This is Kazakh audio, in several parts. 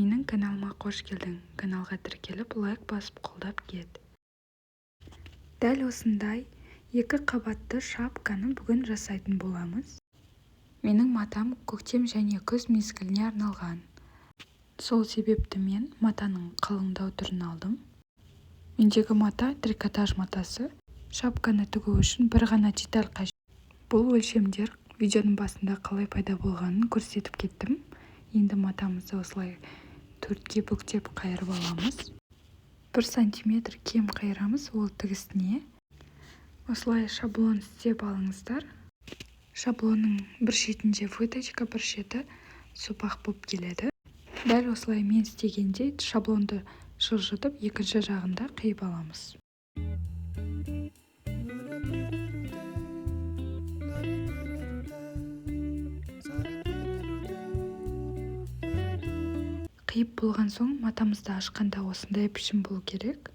Менің каналыма қош келдің! Каналға тіркеліп, лайк басып, қолдап кет. Дәл осындай екі қабатты шапканы бүгін жасайтын боламыз. Менің матам көктем және күз мезгіліне арналған. Сол себепті мен матаның қалыңдау түрін алдым. Мендегі мата трикотаж матасы. Шапканы тігу үшін бір ғана деталь қажет. Бұл өлшемдер видеоның басында қалай пайда болғанын көрсетіп кеттім. Енді матамызды осылай төртке бүктеп қайырып аламыз. 1 сантиметр кем қайырамыз ол тігісіне. Осылай шаблон істеп алыңыздар. Шаблонның бір шетінде выточка, бір шеті сопақ болып келеді. Дәл осылай мен істегендей шаблонды жылжытып, екінші жағында қиып аламыз. Қиып болған соң, матамызды ашқанда осындай пішін болу керек.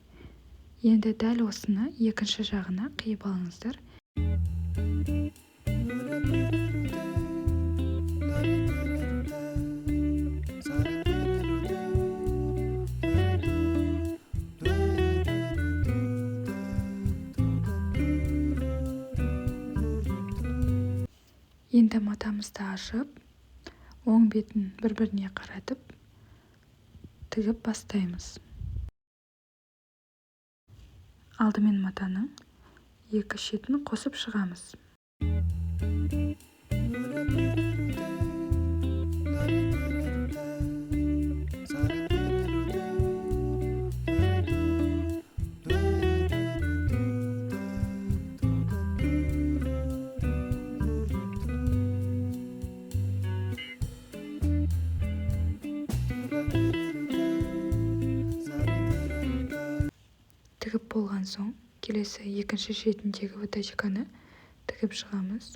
Енді дәл осыны екінші жағына қиып алыңыздар. Енді матамызды ашып, оң бетін бір біріне қаратып, тігіп бастаймыз. Алдымен матаның екі шетін қосып шығамыз. Тігіп болған соң, келесі екінші шетіндегі выточканы тігіп шығамыз.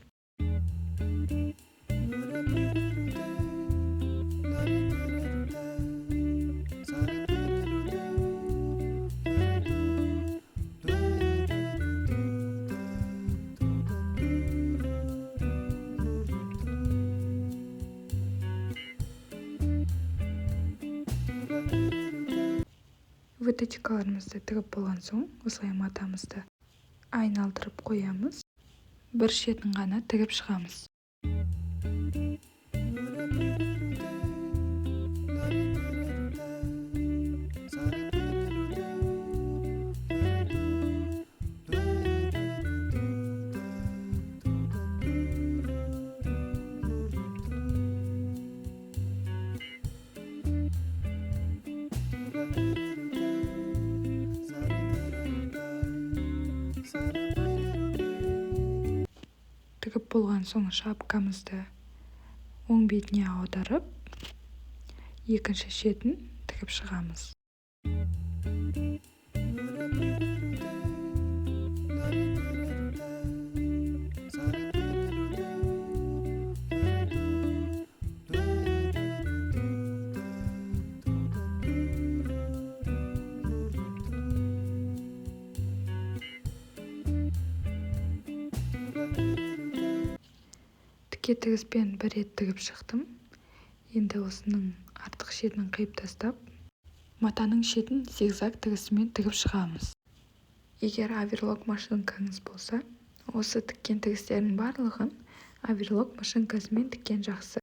Выточкаларымызды тігіп болған соң, осылай матамызды айналдырып қоямыз, бір шетін ғана тігіп шығамыз. Тігіп болған соң, шапкамызды оң бетіне аударып, екінші шетін тігіп шығамыз. Тіке тігіспен бір рет тігіп шықтым. Енді осының артық шетін қиып тастап, матаның шетін зигзаг тігісімен тігіп шығамыз. Егер оверлок машинкаңыз болса, осы тіккен тігістердің барлығын оверлок машинкасымен тіккен жақсы.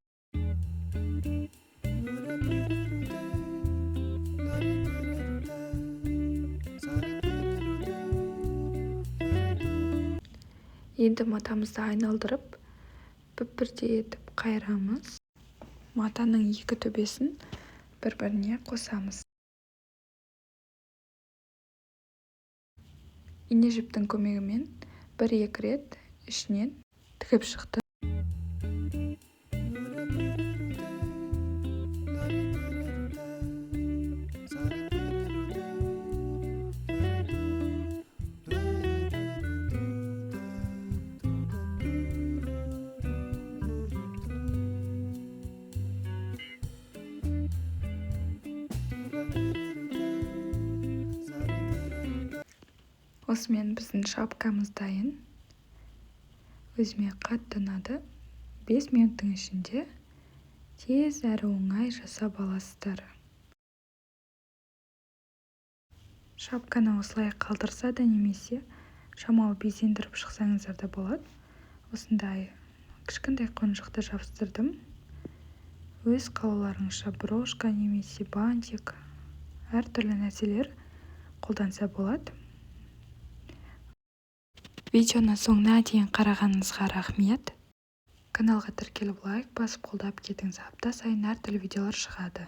Енді матамызды айналдырып, бүп бірдей етіп қайырамыз. Матаның екі төбесін бір біріне қосамыз. Ине жіптің көмегімен бір екі рет ішінен тігіп шықтым. Осымен біздің шапкамыз дайын. Өзіме қатты ұнады. 5 минуттың ішінде тез әрі оңай жасап аласыздар. Шапканы осылай қалдырса да немесе шамалы безендіріп шықсаңыздар да болады. Осындай кішкентай қонжықты жабыстырдым. Өз қалауларыңызша брошка немесе бантик, әртүрлі нәрселер қолданса болады. Видеоны соңына дейін қарағаныңызға рахмет. Каналға тіркеліп, лайк басып, қолдап кетіңіз. Апта сайын әртүрлі видеолар шығады.